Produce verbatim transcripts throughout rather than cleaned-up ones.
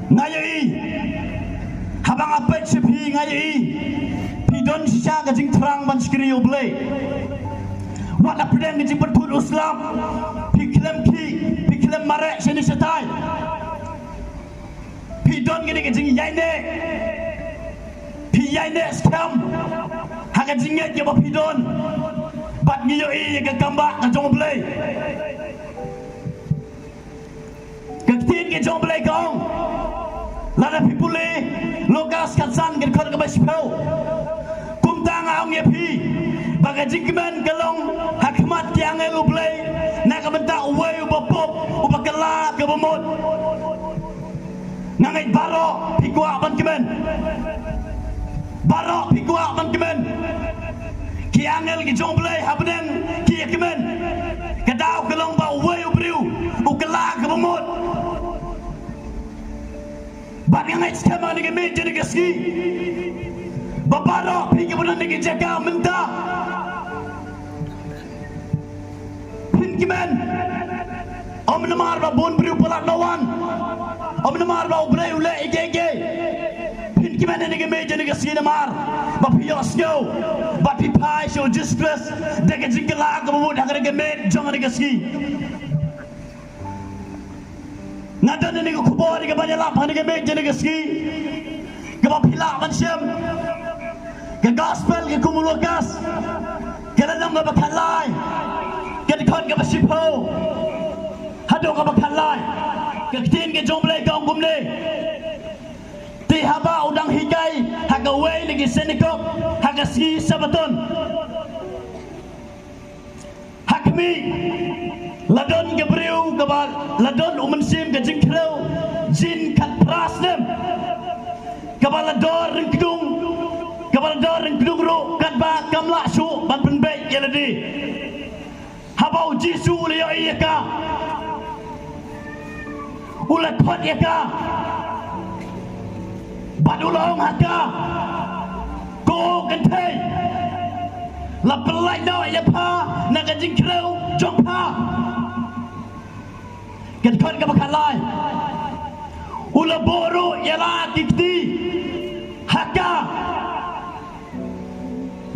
Nga ïohi, haba nga peit sha phi nga ïohi phi don shisha ka jingthrang ban shakri ïa U Blei. Wat la pdeng ka jingpynthut u slap, phi khlem khih, phi khlem mareh shane shatai. Phi don kane ka jingïaineh, phi ïaineh skhem ha ka jingngeit kaba phi don. Bad ngi ïohi ïa ka kambah ka jong U Blei. Ka ktien ka jong U Blei ka ong, lada phi pule Lukas khatsan ka dkhot kaba shiphew. Kumta nga ong ïa phi ba ka jingkmen ka long ha khmat ki angel U Blei na ka bynta uwei uba pop, uba kylla kaba mut. Nga ngeit baroh phi kwah ban kmen. Baroh phi kwah ban kmen. Ki angel ki jong U Blei ha bneng ki ïa kmen. Ka daw ka long ba uwei u briew u kylla kaba mut. Bad nga ngeit skhem ha kane ka miet jong kane ka sngi ba baroh phi kiba don ha kane ka jaka mynta phin kmen. Ym namar ba bun briew palat la wan, ym namar ba U Blei u leh ïa kiei kiei. Phin kmen ha kane ka miet jong kane ka sngi namar ba phi ïohsngew bad phi phai sha U Jisu Khrist da ka jingkylla kaba mut ha kane ka miet jong kane ka sngi. Nga don ïa kane ka khubor kaba ngan ïalap ha kane ka miet jong kane ka sngi kaba phi lah ban shem. Ka gospel ka kum u Lukas, ka lynnong kaba khatlai, ka dkhot kaba shiphew haduh kaba khatlai. Ka ktien ka jong U Blei ka ong kumne: Te haba u dang hikai ha kawei na ki synagog ha ka sngi Sabbaton, ha khmih, la don ka briew kaba la don u mynsiem ka jingkhrew jin khatphra snem, kaba la dor ryngkdung, kaba la dor ryngkdung ruh katba kam lah shuh ban pynbeit ïa lade. Haba U Jisu u la ïohi ïa ka, u la khot ïa ka bad u la ong ha ka: Ko kynthei, la pyllait noh ïa pha na ka jingkhrew jong pha. Ka dkhot kaba khatlai: U la buh ruh ïa la ki kti ha ka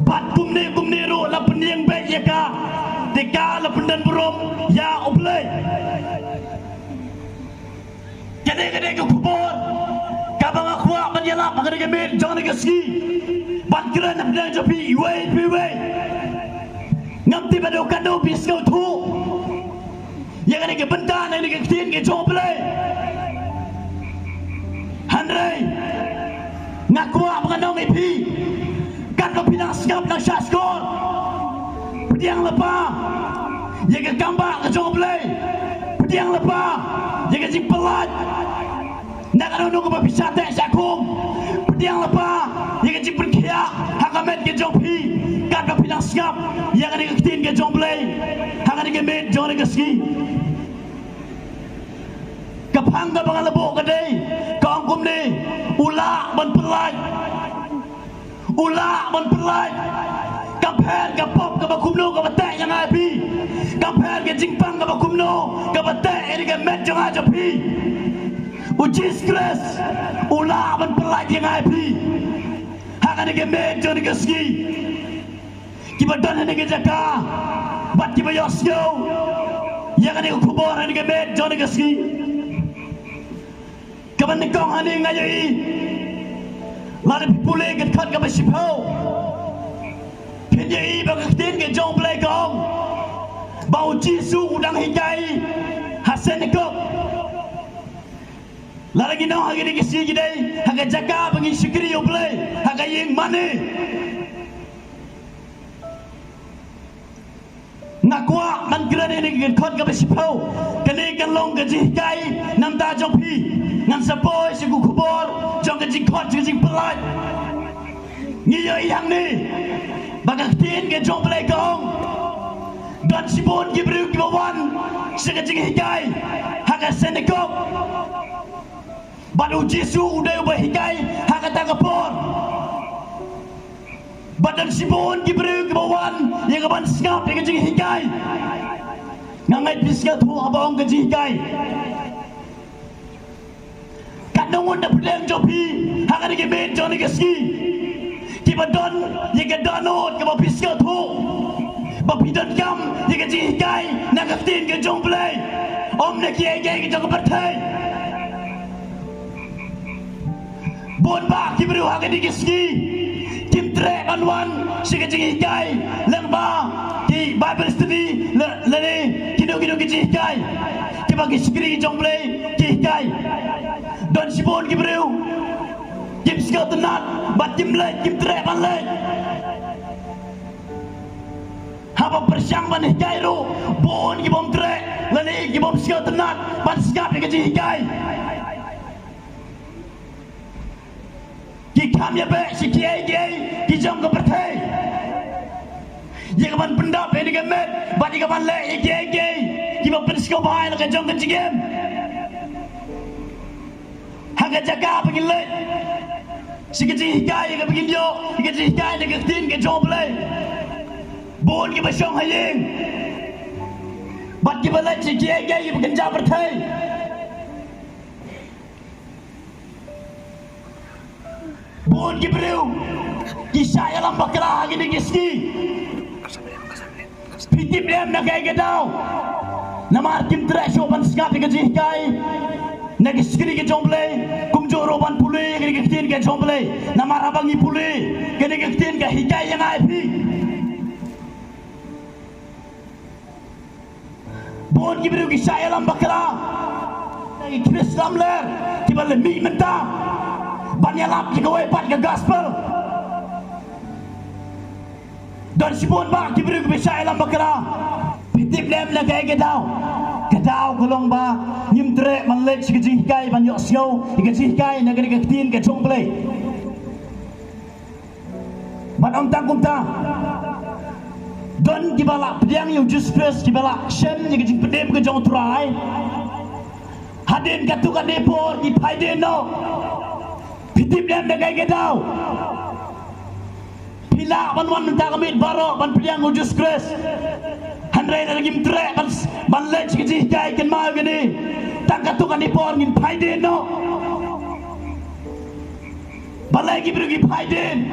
bad kumne kumne ruh la pynïeng beit ïa ka, te ka la pyndon burom ïa U Blei. Kane ka dei ka khubor kaba nga kwah ban ïalap ha kane ka miet jong kane ka sngi ban kren ha pdeng jong phi iwei pa iwei. Ngam tip ba dei katno phi sngewthuh ïa kane ka bynta na kane ka ktien ka jong U Blei. Hynrei nga kwah ba ngan ong ïa phi, katba phi nang sngap nang shahshkor, pdiang lypa ïa ka kambah ka jong U Blei, pdiang lypa ïa ka jingpyllait na kano kano kaba phi shah teh shah khum, pdiang lypa ïa ka jingpynkhiah ha ka met ka jong phi katba phi nang sngap ïa kane ka ktien ka jong U Blei ha kane ka miet jong kane ka sngi. Ka phang kaba nga la buh ka dei, ka ong kumne: U lah ban pyllait. U lah ban pyllait. Kam pher ka pop kaba kumno kaba teh ïa nga ïa phi, kam pher ka jingpang kaba kumno kaba teh ïa ka met jong nga jong phi, U Jisu Khrist u lah ban pyllait ïa nga ïa phi ha kane ka miet jong kane ka sngi. Kiba don ha kane ka jaka bad kiba ïohsngew ïa kane ka khubor ha kane ka miet jong kane ka sngi, kaba nyngkong hangne nga ïohi, lada phi pule ka dkhot kaba shiphew, phin ïohi ba ka ktien ka jong U Blei ka ong ba U Jisu u dang hikai ha synagog. Lada ngi ong ha kine ki sngi ki dei ha ka jaka ba ngi shakri ïa U Blei, ha ka ïing mane. Nga kwah ban kren ïa kane ka dkhot kaba shiphew. Kane kan long ka jinghikai na ka bynta jong phi. Ngan sa poi sha ka khubor jong ka jingkhot, jong ka jingpyllait. Ngi ïohi hangne ba ka ktien ka jong U Blei ka ong, don shibun ki briew kiba wan sha ka jinghikai ha ka synagog. Bad U Jisu u dei uba hikai ha kata ka por. Bad don shibun ki briew kiba wan ïa ka ban sngap ïa ka jinghikai. Nga ngeit phi sngewthuh haba ong ka jinghikai. Kat Nongwan na pdeng jong phi ha kane ka miet jong kane ka sngi, kiba don ïa ka dohnud kaba phi sngewthuh ba phi donkam ïa ka jinghikai na ka ktien ka jong U Blei, ym na kiei kiei ki jong ka pyrthei. Bun bah ki briew ha kane ka sngi kim treh ban wan sha ka jinghikai lyngba ki Bible study lane kino kino ki jinghikai kiba ki shakri jong U Blei ki hikai. Don shibun ki briew kim sngewtynnat bad kim leit, kim treh ban leit. Haba pyrshang ban hikai ruh, bun ki bym treh lane ki bym sngewtynnat ban sngap ïa ka jinghikai. Ki kham ïa beh sha kiei kiei ki jong ka pyrthei, ïa ka ban pyndap ïa ka met bad ïa ka ban leh ïa kiei kiei kiba pynsngewbha ïa la ka jong ka jingim. Ha ka jaka ba ngin leit sha ka jinghikai, ïa kaba ngin ïoh ïa ka jinghikai na ka ktien ka jong U Blei, bun kiba shong ha ïing bad kiba leit sha kiei kiei kiba kynja pyrthei. Bun ki briew ki shah ïalam bakla ha kine ki sngi. Phi tip em na kaei ka daw? Namar kim treh shuh ban sngap ïa ka jinghikai na ka shakri ka jong U Blei, kumjuh ruh ban pule ïa ka ktien ka jong U Blei. Namar haba ngi pule, kane ka ktien ka hikai ïa nga ïa phi. Bun ki briew ki shah ïalam bakla, ki Khrist lamler kiba la mih mynta ban ïalap ïa kawei pat ka gospel. Don shibun bah ki briew kiba shah ïalam bakla. Phi tip em na kaei ka daw? Ka daw ka long ba ngim treh ban leit sha ka jinghikai ban ïohsngew ïa ka jinghikai na ka ktien ka jong U Blei. Bad ym tang kumta, don kiba la pdiang ïa U Jisu Khrist, kiba la shem ïa ka jingpynim ka jong U Trai. Hadien katto katne por ki phai dien noh. Phi tip em na kaei ka daw? Phi lah ban wan mynta ka miet baroh ban pdiang ïa U Jisu Khrist, hynrei lada ngim treh ban, ban leit sha ka jinghikai, kynmaw ïa kane, tang katto katne por ngin phai dien noh. Balei ki briew ki phai dien?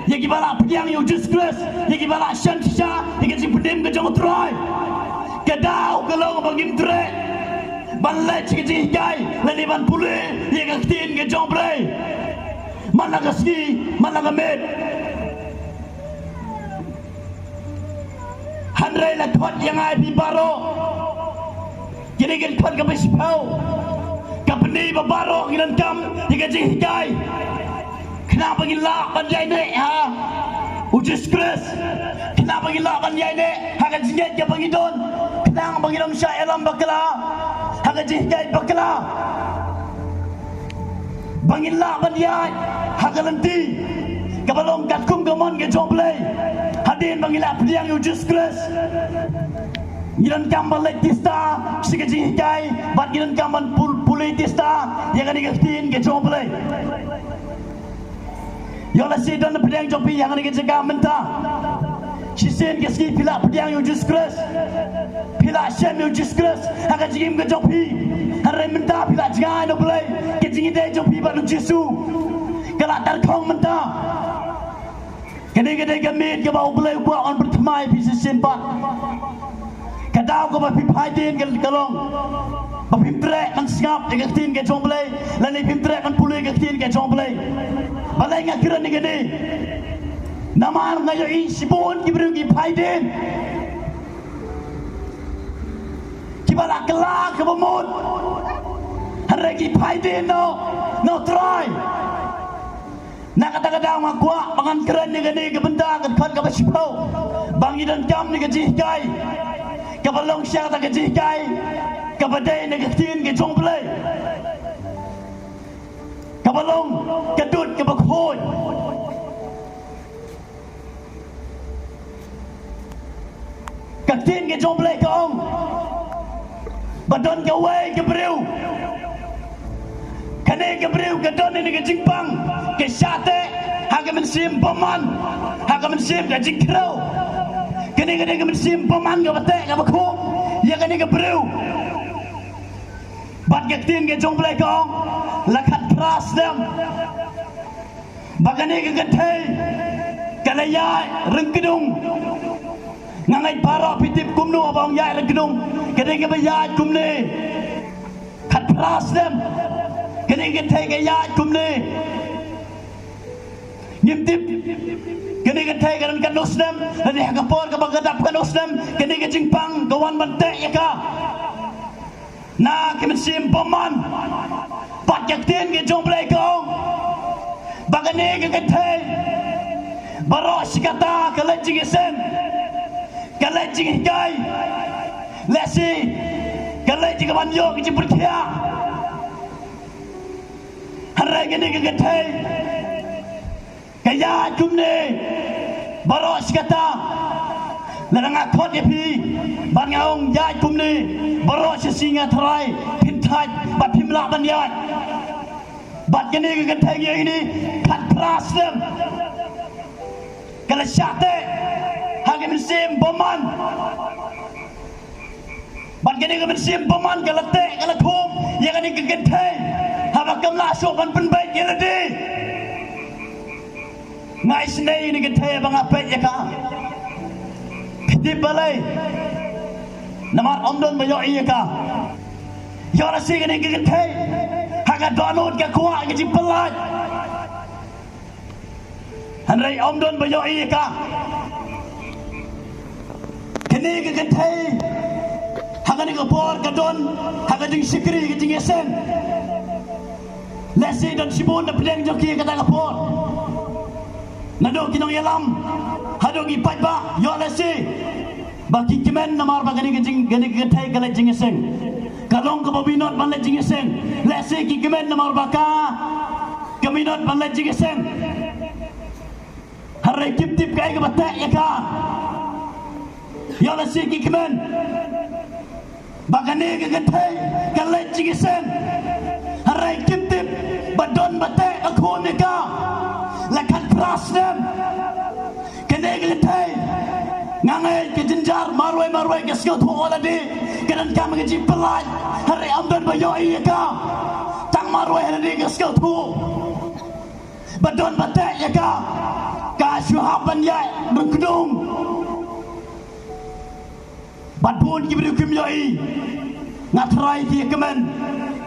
Ïa kiba la pdiang ïa U Jisu Khrist, ïa kiba la shem shisha ïa ka jingpynim ka jong U Trai. Ka daw ka long ba ngim treh ban leit sha ka jinghikai lane ban pule ïa ka ktien ka jong U Blei man la ka sngi man la ka miet. Hynrei la khot ïa nga ïa phi baroh. Kine ki dkhot kaba shiphew, ka pyni ba baroh ngi donkam ïa ka jinghikai, khnang ba ngin lah ban ïaineh ha U Jisu Khrist, khnang ba ngin lah ban ïaineh ha ka jingngeit kaba ngi don, khnang ba ngin ym shah ïalam bakla ha ka jinghikai bakla, ba ngin lah ban ïaid ha ka lynti kaba long katkum ka mon ka jong U Blei. Hadien ba ngi la pdiang ïa U Jisu Khrist, ngi donkam ban leit tista sha ka jinghikai bad ngi donkam ban pul-, pule tista ïa kane ka ktien ka jong U Blei. Ïoh lehse don na pdeng jong phi ha kane ka jaka mynta, shisien ka sngi phi la pdiang ïa U Jisu Khrist, phi la shem ïa U Jisu Khrist ha ka jingim ka jong phi. Hynrei mynta phi la jngai na U Blei, ka jingïadei jong phi bad U Jisu ka la tarkhong mynta. Kane ka dei ka miet kaba U Blei u kwah ban pynthymmai ïa phi shisien pat. Ka daw kaba phi phai dien ka, ka long ba phim treh ban sngap ïa ka ktien ka jong U Blei, lane phim treh ban pule ïa ka ktien ka jong U Blei. Balei nga kren ïa kane? Namar nga ïohi shibun ki briew ki phai dien, kiba la kylla kaba mut, hynrei ki phai dien noh na U Trai. Na kata ka daw nga kwah ba ngan kren ïa kane ka bynta, ka dkhot kaba shiphew, ba ngi donkam ïa ka jinghikai kaba long sha kata ka jinghikai kaba dei na ka ktien ka jong U Blei, kaba long ka dud kaba khuid. Ka ktien ka jong U Blei ka ong ba don kawei ka briew, kane ka briew ka don ïa ka jingpang, ka shah teh ha ka mynsiem bymman, ha ka mynsiem ka jingkhrew. Kane ka dei ka mynsiem bymman kaba teh kaba khuid ïa kane ka briew. Bad ka ktien ka jong U Blei ka ong, la khatphra snem ba kane ka kynthei ka la ïaid ryngkdung. Nga ngeit baroh phi tip kumno ba ong ïaid ryngkdung. Kane kaba ïaid kumne, khatphra snem kane ka kynthei ka ïaid kumne. Ngim tip kane ka kynthei ka don katno snem, lane ha ka por kaba ka dap katno snem kane ka jingpang ka wan ban teh ïa ka na ki mynsiem bymman. Bad ka ktien ka jong U Blei ka ong ba kane ka kynthei baroh shi katta ka leit jingïaseng, ka leit jinghikai, lehse ka leit jingban ïoh ka jingpyrkhat. Hynrei kane ka kynthei ka ïaid kumne baroh shi katta. Lada nga khot ïa phi bad nga ong ïaid kumne, baroh shi sngi nga tharai phin thait bad phim lah ban ïaid. Bad kane ka kynthei ngi ïohi ne, khatphra snem ka la shah teh ha ki mynsiem bymman. Bad kane ka mynsiem bymman ka la teh, ka la thung ïa kane ka kynthei haba kam lah shuh ban pynbeit ïa lade. Nga isynei ïa kane ka kynthei ba nga peit ïa ka. Phi tip balei? Namar ym don ba ïohi ïa ka. Ïoh lehse kane ka kynthei ha ka dohnud ka kwah ka jingpyllait. Hynrei ym don ba ïohi ïa ka. Kane ka kynthei ha kane ka por ka don ha ka jingshakri, ka jingïaseng. Lehse don shibun na pdeng jong ki ha kata ka por, naduh ki nongïalam haduh ki paidbah. Ïoh lehse ba ki kmen namar ba kane ka jing, kane ka kynthei ka leit jingïaseng. Ka long kaba minot ban leit jingïaseng. Lehse ki kmen namar ba ka ka minot ban leit jingïaseng. Hynrei kim tip kaei kaba teh ïa ka. Ïoh lehse ki kmen ba kane ka kynthei ka leit jingïaseng. Hynrei kim tip ba don ba teh ka khun ïa ka la khatphra snem. Kane ka kynthei, nga ngeit ka jynjar marwei marwei ka sngewthuh ïa lade ka donkam ka jingpyllait. Hynrei ym don ba ïohi ïa ka. Tang marwei ha lade ka sngewthuh ba don ba teh ïa ka, ka shu hap ban ïaid ryngkdung. Bad bun ki briew kim ïohi. Nga tharai ki ïa kmen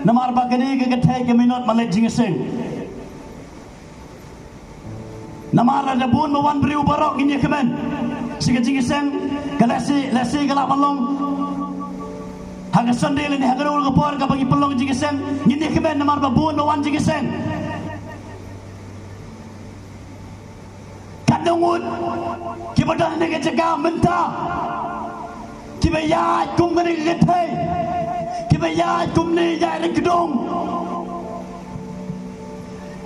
namar ba kane ka kynthei ka minot ban leit jingïaseng. Namar lada bun ba wan briew baroh ngin ïa kmen. Shi ka jingïaseng ka lehse, lehse ka lah ban long ha ka Sunday lane ha kano ka por kaba ngi pynlong jingïaseng, ngin ïa kmen namar ba bun ba wan jingïaseng. Katno ngut kiba don ha kane ka jaka mynta kiba ïaid kum kane ka kynthei, kiba ïaid kumne ïaid ryngkdung.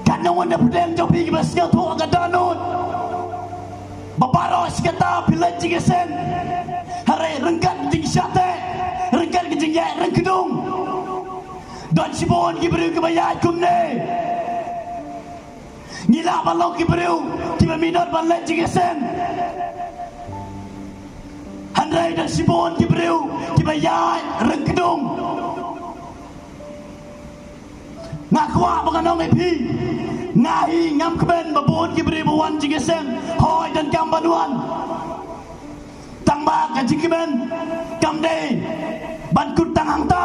Katno ngut na pdeng jong phi kiba sngewthuh ka dohnud ba baroh shi katta phi leit jingïaseng, hynrei ryngkat ka jingshah teh, ryngkat ka jingïaid ryngkdung. Don shibun ki briew kiba ïaid kumne. Ngi lah ban long ki briew kiba minot ban leit jingïaseng. Hynrei don shibun ki briew kiba ïaid ryngkdung. Nga kwah ba ngan ong ïa phi, nga hi ngam kmen ba bun ki briew ba wan jingïaseng. Hooid, donkam ban wan. Tang ba ka jingkmen kam dei ban kut tang hangta.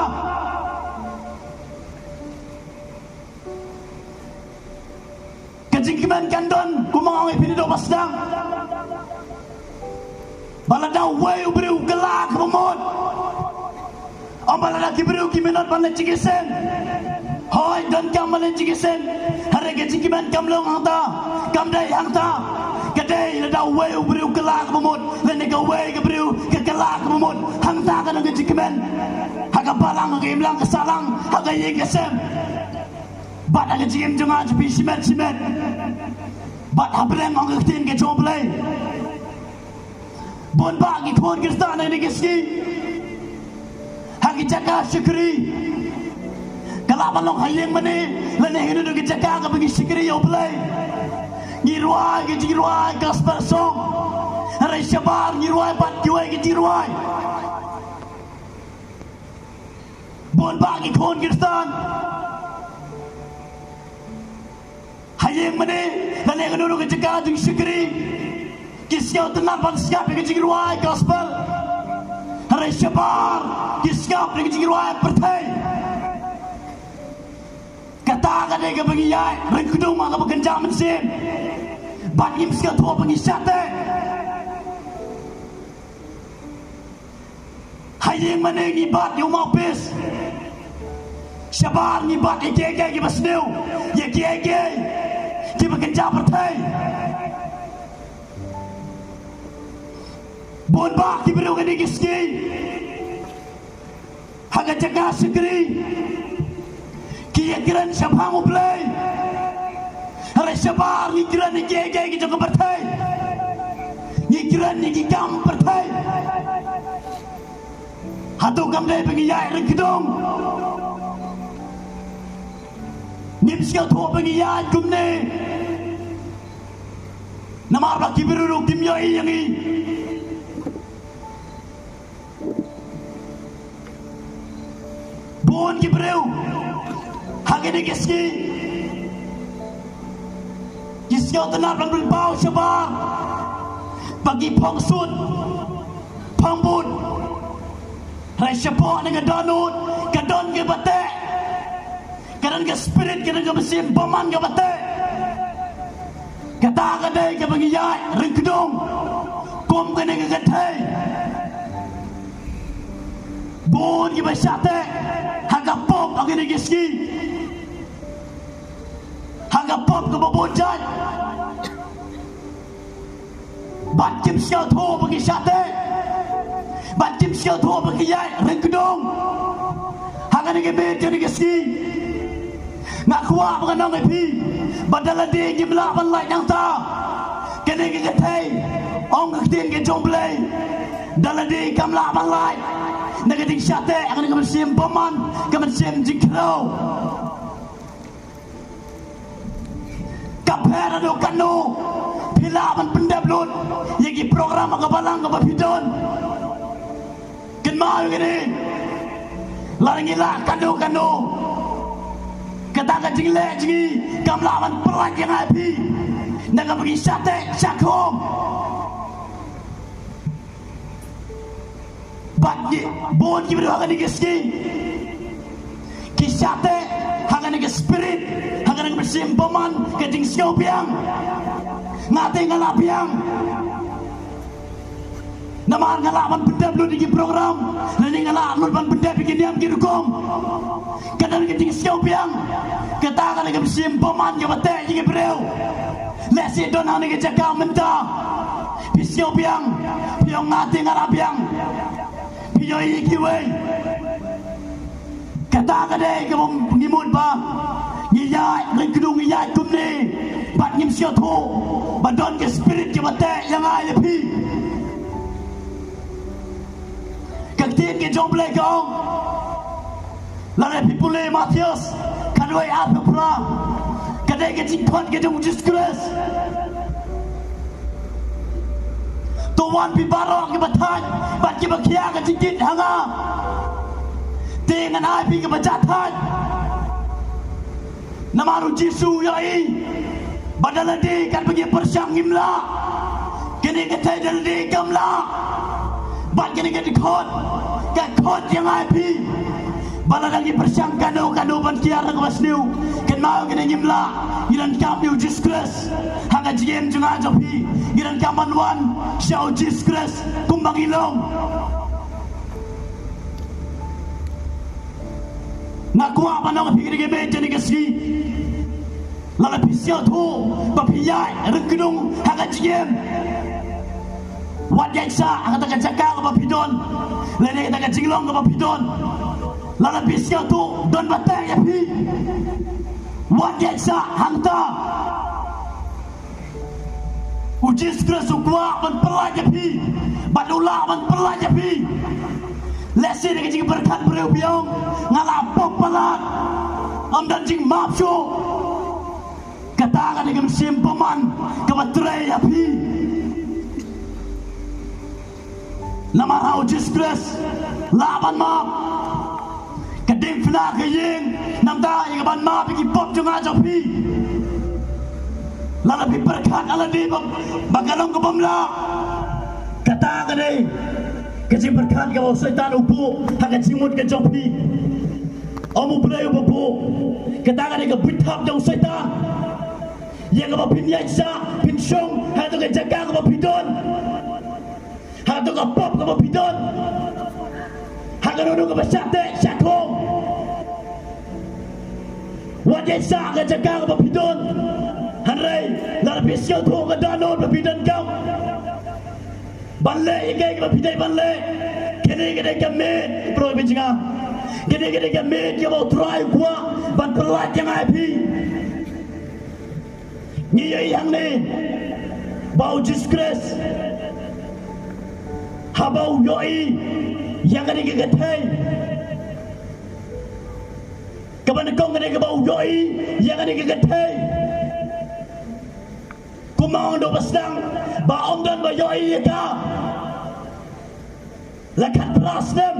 Ka jingkmen kan don, kumba nga ong ïa phi naduh ba sdang, ba lada uwei u briew u kylla kaba mut, ym ba lada ki briew ki minot ban leit jingïaseng. Hooid, donkam ban leit jingïaseng. Hynrei ka jingkmen kam long hangta, kam dei hangta. Ka dei lada uwei u briew u kylla kaba mut lane kawei ka briew ka kylla kaba mut, hangta ka long ka jingkmen. Ha ka balang, ha ka imlang ka sahlang, ha ka ïing ka sem, bad ha ka jingim jong nga jong phi shimet shimet, bad ha bneng, ong ka ktien ka jong U Blei. Bun bah ki khun Khristan ha kine ki sngi ha ki jaka shakri, ka lah ban long ha ïing mane lane ha kino kino ki jaka kaba ngi shakri ïa U Blei. Ngi rwai ki jingrwai gospel song, hynrei shabar ngi rwai bad kiwei ki jingrwai. Bun bah ki khun Khristan Ïeng mane, lane kano kano ka jaka jingshakri, ki sngewtynnat ban sngap ïa ka jingrwai gospel. Hynrei shabar ki sngap ïa ka jingrwai pyrthei. Kata ka dei kaba ngi ïaid ryngkdung ha kaba kynja mynsiem. Bad ngim sngewthuh ba ngi shah teh. Ha ïing mane ngi bat ïa u mawpis. Shabar ngi bat ïa kiei kiei kiba sniew, ïa kiei kiei kiba kynja pyrthei. Bun bah ki briew kane ki sngi ha ka jaka shakri ki ïakren shaphang U Blei. Hynrei shabar ngi kren ïa kiei kiei ki jong ka pyrthei. Ngi kren ïa ki kam pyrthei. Hato kam dei ba ngi ïaid ryngkdung? Ngim sngewthuh ba ngi ïaid kumne. Namar ba ki briew ruh kim ïohi ïa ngi. Bun ki briew ha kine ki sngi ki sngewtynnat ban pynpaw shabar ba ki phong suit phong boot. Hynrei shapoh na ka dohnud ka don kaba teh. Ka don ka spirit, ka don ka mynsiem bymman kaba teh. Kata ka dei kaba ngi ïaid ryngkdung kum kane ka kynthei. Bun kiba shah teh ha ka pop ha kine ki sngi, ha ka pop kaba bun jait. Bad kim sngewthuh ba ki shah teh. Bad kim sngewthuh ba ki ïaid ryngkdung ha kane ka miet kane ka sngi. Nga kwah ba ngan ong ïa phi ba da lade ngim lah ban lait nangta, kane ka kynthei, ong ka ktien ka jong U Blei, da lade kam lah ban lait na ka jingshah teh ha kane ka mynsiem bymman, ka mynsiem jingkhrew. Ka pher haduh katno phi lah ban pyndep lut ïa ki program ha ka balang kaba phi don? Kynmaw ïa kane, lada ngi lah katno katno, kata ka jingleh jong ngi kam lah ban pyllait ïa nga ïa phi na kaba ngi shah teh shah khum. Bad ki bun ki briew ha kane ka sngi ki shah teh ha kane ka spirit, ha kane ka mynsiem bymman, ka jingsngewbiang. Nga te nga la biang namar nga lah ban pyndep lut ïa ki program, lane nga lah lut ban pyndep ïa ki niam ki rukom. Ka don ka jingsngewbiang. Kata ka dei ka mynsiem bymman kaba teh ïa ki briew. Lehse don hangne ka jaka mynta phi sngewbiang, phi ong nga te nga la biang. Phi ïohi ïa kiwei. Kata ka dei kaba ngi mut ba ngi ïaid ryngkdung, ngi ïaid kumne bad ngim sngewthuh ba don ka spirit kaba teh ïa nga ïa phi. Ka ktien ka jong U Blei ka ong, lada phi pule Mathaios khatwei arphew phra, ka dei ka jingkhot ka jong U Jisu Khrist. To wan phi baroh kiba thait bad kiba khia ka jingkit ha nga, te ngan ai phi kaba jahthait. Namar U Jisu u ïohi ba da lade katba ngi pyrshang ngim lah, kane ka thei da lade kam lah. Bad kane ka dkhot ka khot ïa nga ïa phi ba lada ngi pyrshang kano kano ban kiar na kaba sniew, kynmaw kane ngim lah. Ngi donkam ïa U Jisu Khrist ha ka jingim jong nga jong phi. Ngi donkam ban wan sha U Jisu Khrist kumba ngi long. Nga kwah ban ong ïa phi kane ka miet kane ka sngi, lada phi sngewthuh ba phi ïaid ryngkdung ha ka jingim, wat ïaid sah ha kata ka jaka kaba phi don lane kata ka jinglong kaba phi don. Lada phi sngewthuh don ba teh ïa phi, wat ïaid sah hangta. U Jisu Khrist u kwah ban pyllait ïa phi bad u lah ban pyllait ïa phi. Lehse da ka jingpyrkhat briew phi ong, nga la pop palat, ym don jingmap shuh. Kata ka dei ka mynsiem bymman kaba trei ïa phi. Namar ha U Jisu Khrist lah ban map. Ka diengphna ka ïing namar ïa ka ban map ïa ki pop jong nga jong phi. Lada phi pyrkhat ïa lade ba, ba ka long ka bym lah, kata ka dei ka jingpyrkhat kaba u Soitan u buh ha ka jingmut ka jong phi. Ym U Blei uba buh. Kata ka dei ka buit thap jong u Soitan. Ïa kaba phin ïaid sah, phin shong ha kato ka jaka kaba phi don, ha kato ka pop kaba phi don, ha kano kano kaba shah teh shah khum. Wat ïaid sah ha ka jaka kaba phi don. Hynrei lada phi sngewthuh ka dohnud ba phi donkam ban leh ïa kaei kaba phi dei ban leh, kane ka dei ka miet, bro, phi jngai. Kane ka dei ka miet kaba U Trai u kwah ban pyllait ïa nga ïa phi. Ngi ïohi hangne ba u Jisu Khrist, haba u ïohi ïa kane ka kynthei, kaba nyngkong kane kaba u ïohi ïa kane ka kynthei, kumba ong da u basdang ba ym don ba ïohi ïa ka. La khatphra snem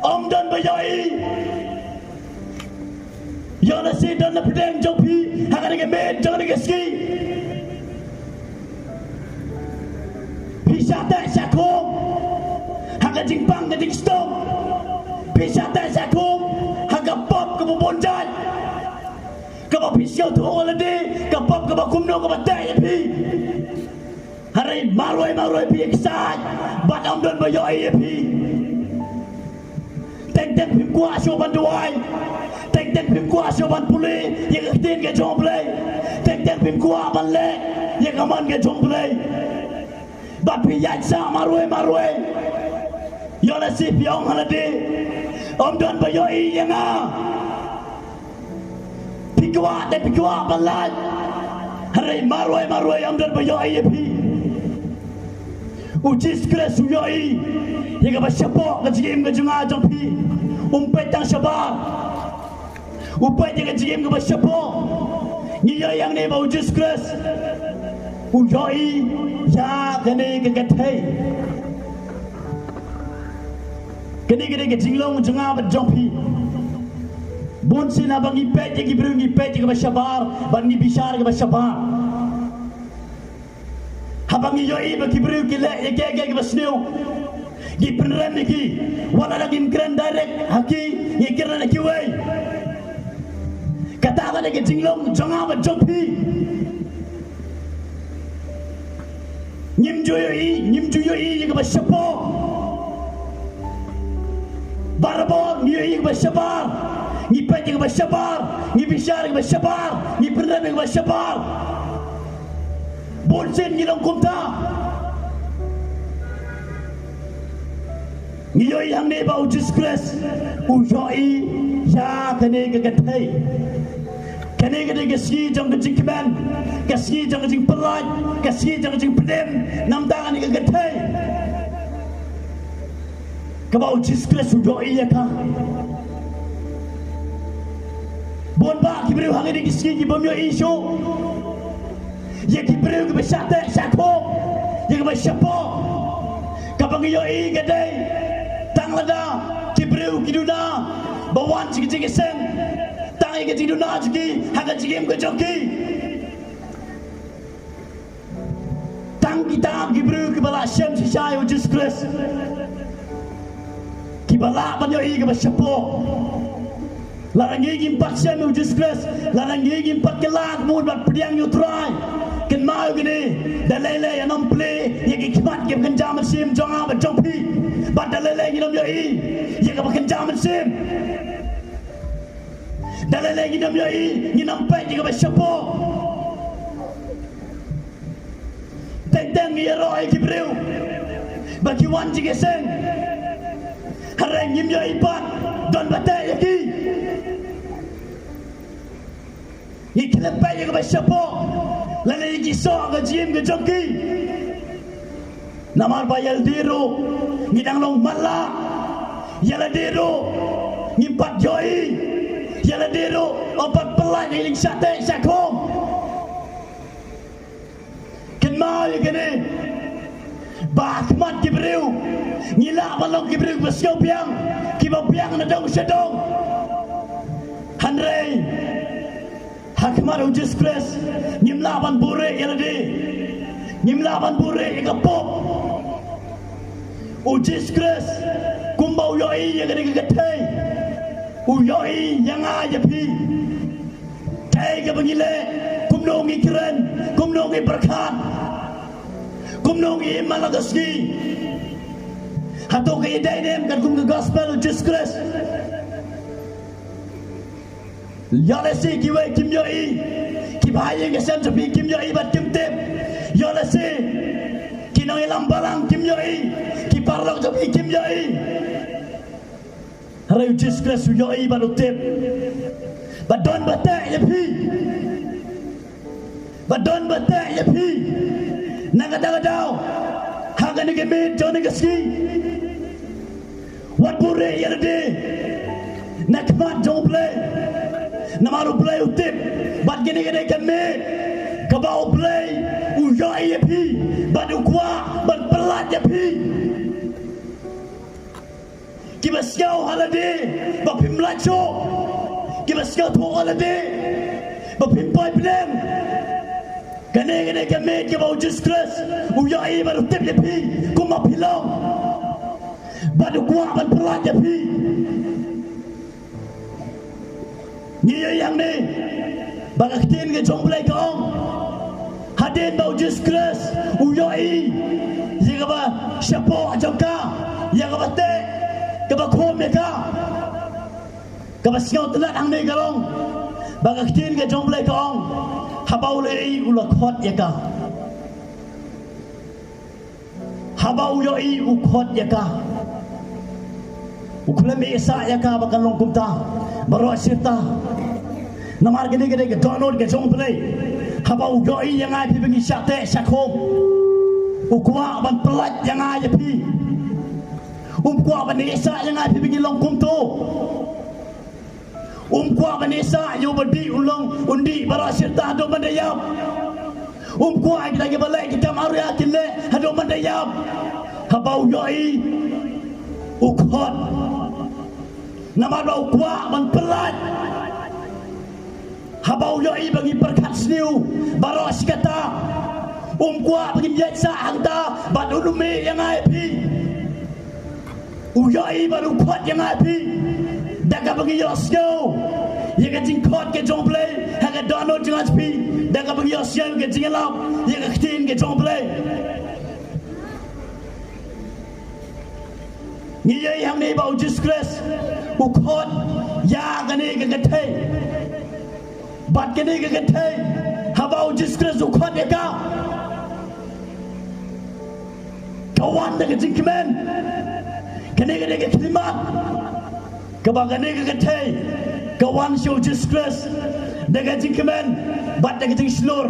ym don ba ïohi. Ïoh lehse don na pdeng jong phi ha kane ka miet jong kane ka sngi. Phi shah teh shah khum ha ka jingpang ka jingshitom. Phi shah teh shah khum ha ka pop kaba bun jait, kaba phi sngewthuh ïa lade ka pop kaba kumno kaba teh ïa phi. Hynrei marwei marwei phi ïaksaid bad ym don ba ïohi ïa phi. Teng teng phim kwah shuh ban duwai. Teng teng phim kwah shuh ban pule ïa ka ktien ka jong U Blei. Teng teng phim kwah ban leh ïa ka mon ka jong U Blei. Bad phi ïaid sah marwei marwei. Ïoh lehse phi ong ha lade, ym don ba ïohi ïa nga. Phi kwah te phi kwah ban lait, hynrei marwei marwei ym don ba ïohi ïa phi. U Jisu Khrist u ïohi ïa kaba shapoh ka jingim ka jong nga jong phi. Um peit tang shabar, u peit ïa ka jingim kaba shapoh. Ngi ïohi hangne ba u Jisu Khrist u ïohi ïa kane ka kynthei. Kane ka dei ka jinglong jong nga bad jong phi. Bun sien haba ngi peit ïa ki briew ngi peit ïa kaba shabar bad ngi bishar ïa kaba shabar. Haba ngi ïohi ba ki briew ki leh ïa kiei kiei kiba sniew, ngi pynrem ïa ki. Wat lada ngim kren direct ha ki, ngi kren ha kiwei. Kata ka dei ka jinglong jong nga bad jong phi. Ngim ju ïohi, ngim ju ïohi ïa kaba shapoh. Barabor ngi ïohi ïa kaba shabar, ngi peit ïa kaba shabar, ngi bishar ïa kaba shabar, ngi pynrem ïa kaba shabar. Bun sien ngi long kumta. Ngi ïohi hangne ba u Jisu Khrist u ïohi ïa kane ka kynthei. Kane ka dei ka sngi jong ka jingkmen, ka sngi jong ka jingpyllait, ka sngi jong ka jingpynim namar kane ka kynthei. Kaba u Jisu Khrist u ïohi ïa ka. Bun bah ki briew ha kine ki sngi ki bym ïohi shuh ïa ki briew kiba shah teh shah khum, ïa kiba shapoh. Kaba ngi ïohi ka dei tang lada ki briew ki duna ba wan sha ka jingïaseng, tang ïa ka jingduna jong ki ha ka jingim ka jong ki. Tang kita ki briew kiba la shem shisha ïa u Jisu Khrist, kiba lah ban ïohi kaba shapoh. Lada ngi ngim pat shem ïa u Jisu Khrist, lada ngi ngim pat kylla ka mut ban pdiang ïa u Trai, kynmaw ïa kine, da lei lei ngin ym plie ïa ki khmat kiba kynja mynsiem jong nga bad jong phi. Bad da lei lei ngin ym ïohi ïa kaba kynja mynsiem. Da lei lei ngin ym ïohi, ngin ym peit ïa kaba shapoh. Teng teng ngi ïaroh ïa ki briew ba ki wan jingïaseng, hynrei ngim ïohi pat don ba teh ïa ki. Ngi khlem peit ïa kaba shapoh lane ïa ki soh ka jingim ka jong ki. Namar ba ïa lade ruh ngi dang long matlah, ïa lade ruh ngim pat ïohi, ïa lade ruh ym pat pyllait ïa ka jingshah teh shah khum. Kynmaw ïa kane, ba ha khmat ki briew ngi lah ban long ki briew kiba sngewbiang, kiba biang na dong sha dong. Hynrei Ha khmat u Jisu Khrist ngim lah ban buhrieh ïa lade. Ngim lah ban buhrieh ïa ka pop. U Jisu Khrist kumba u ïohi ïa kane ka kynthei, u ïohi ïa nga ïa phi. Kaei kaba ngi leh, kumno ngi kren, kumno ngi pyrkhat, kumno ngi im man la ka sngi. Hato ka ïadei ne em katkum ka gospel u Jisu Khrist? Ïoh lehse kiwei kim ïohi, kiba ha ïing ha sem jong phi kim ïohi bad kim tip. Ïoh lehse ki nongïalam balang kim ïohi, ki paralok jong phi kim ïohi. Hynrei u Jisu Khrist u ïohi bad u tip. Ba don ba teh ïa phi. Ba don ba teh ïa phi. Na kata ka daw, ha kane ka miet jong kane ka sngi, wat buhrieh ïa lade na khmat jong U Blei. Namar U Blei u tip. Bad kane ka dei ka miet kaba U Blei u ïohi ïa phi bad u kwah ban pyllait ïa phi. Kiba sngew ha lade ba phim lait shuh. Kiba sngewthuh ha lade ba phim poi pdeng. Kane, kane ka miet kaba u Jisu Khrist u ïohi bad u tip ïa phi kumba phi long. Bad u kwah ban pyllait ïa phi. Ngi ïohi hangne ba ka ktien ka jong U Blei ka ong, hadien ba u Jisu Khrist u ïohi ïa kaba shapoh jong ka, ïa kaba teh, kaba khum ïa ka, kaba sngewtynnat hangne ka long ba ka ktien ka jong U Blei ka ong, haba u la ïohi u la khot ïa ka. Haba u ïohi u khot ïa ka. U khlem ïehsah ïa ka ba kan long kumta baroh shi rta. Namar kane ka dei ka dohnud ka jong U Blei. Haba u ïohi ïa nga ïa phi ba ngi shah teh shah khum, u kwah ban pyllait ïa nga ïa phi. Um kwah ban ïehsah ïa nga ïa phi ba ngi long kumto. Um kwah ban ïehsah ïa uba dih u long un dih baroh shi rta haduh ban da ïap. Um kwah ïa kita kiba leh ki kam awria kin leh haduh ban da ïap. Haba u ïohi u khot. Namar ba u kwah ban pyllait. Haba u ïohi ba ngi pyrkhat sniew baroh shi katta, um kwah ba ngin ïaid sah hangta bad un ym ïeh ïa nga ïa phi. U ïohi bad u khot ïa nga ïa phi da kaba ngi ïohsngew ïa ka jingkhot ka jong U Blei ha ka dohnud jong nga jong phi, da kaba ngi ïohsngew ïa ka jingïalap ïa ka ktien ka jong U Blei. Ngi ïohi hangne ba u Jisu Khrist u khot ïa kane ka kynthei. Bad kane ka kynthei, haba u Jisu Khrist u khot ïa ka, ka wan da ka jingkmen. Kane ka dei ka khyllipmat kaba kane ka kynthei ka wan sha u Jisu Khrist da ka jingkmen bad da ka jingshlur.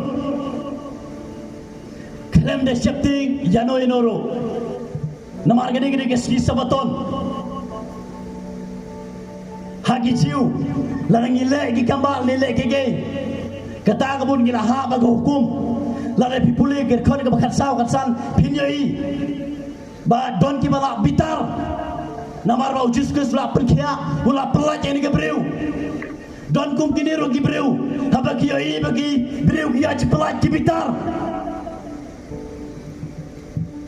Khlem da sheptieng ïano ïano ruh. Namar kane ka dei ka sngi Sabbaton. Ha ki Jiw, lada ngi leh ki kam bah, ngi leh kiei kiei, kata ka mut ngi la hap ha ka hukum. Lada phi pule ka dkhot kaba khatsaw khatsan, phin ïohi ba don kiba la bitar. Namar ba u Jisu Khrist u la pynkhiah, u la pyllait ïa kine ki briew. Don kum kine ruh ki briew, haba ki ïohi ba ki briew ki ïa jingpyllait ki bitar.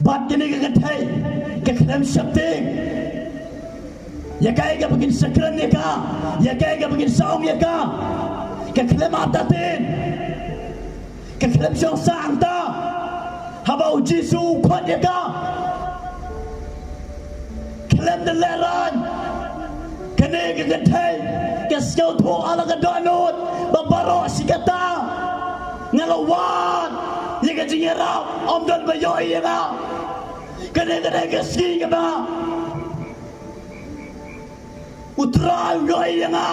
Bad kane ka kynthei ka khlem sheptieng ïa kaei kaba kin sa kren ïa ka, ïa kaei kaba kin sa ong ïa ka. Ka khlem artatien, ka khlem shong sah hangta haba u Jisu u khot ïa ka. Khlem da lehraiñ, kane ka kynthei ka sngewthuh ha la ka dohnud ba baroh shi katta nga la wad ïa ka jingïarap, ym don ba ïohi ïa nga. Kane ka dei ka sngi kaba U Trai u ïohi ïa nga.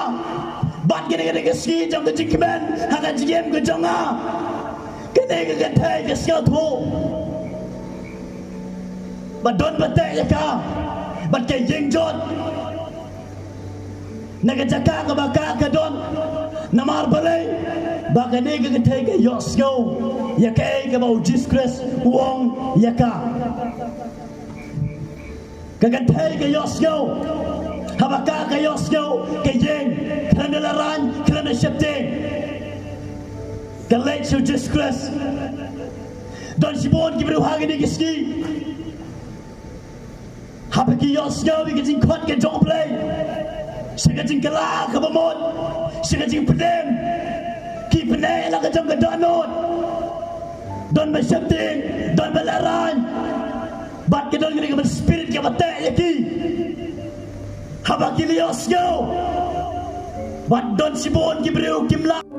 Bad kane ka dei ka sngi jong ka jingkmen ha ka jingim ka jong nga. Kane ka kynthei ka sngewthuh ba don ba teh ïa ka bad ka ïeng jot na ka jaka kaba ka ka don. Namar balei? Ba kane ka kynthei ka ïohsngew ïa kaei kaba u Jisu Khrist u ong ïa ka. Ka kynthei ka ïohsngew. Haba ka ka ïohsngew, ka ïeng, khlem da lehraiñ, khlem da sheptieng. Ka leit sha u Jisu Khrist. Don shibun ki briew ha kine ki sngi haba ki ïohsngew ïa ka jingkhot ka jong U Blei, sha ka jingkylla kaba mut, sha ka jingpdeng, ki pyneh la ka jong ka dohnud. Don ba sheptieng, don ba lehraiñ, bad ka don kane ka ban spirit kaba teh ïa ki. Haba ki la ïohsngew, bad don shibun ki briew kim lah